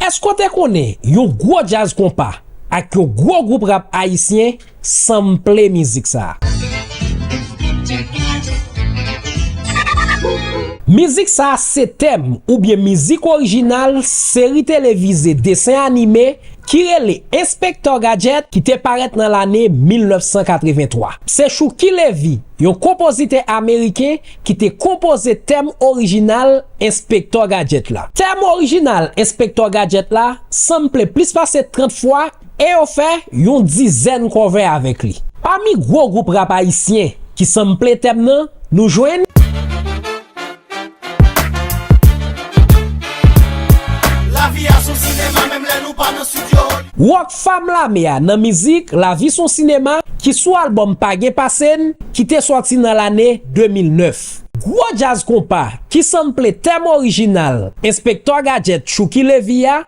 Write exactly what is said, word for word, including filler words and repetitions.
Èske w te konnen yon gwo djaz konpa ak yon gwo gwoup rap ayisyen sanple mizik sa a? Mizik sa a se tèm oubyen mizik orijinal seri televize desen anime ki rele Enspektè Gadget ki te parèt nan lane mil nèf san katrevenntwa. Se Shuki Levy, yon konpozitè ameriken, ki te konpoze tèm orijinal Enspektè Gadget la. Tèm orijinal Enspektè Gadget la sanple plis pase trant fwa e yo fè yon dizèn cover avèk li. Pami gwo gwoup rap ayisyen ki sanple tèm nan, nou jwenn Lavi a son sinema menm lè nou pa nan studio. Rockfam Lame a nan mizik Lavi son sinema ki sou albòm Pa gen pase n ki te sòti nan lane de mil nèf. Gwo djaz konpa ki sanple tèm orijinal Enspektè Gadget Shuki Levy a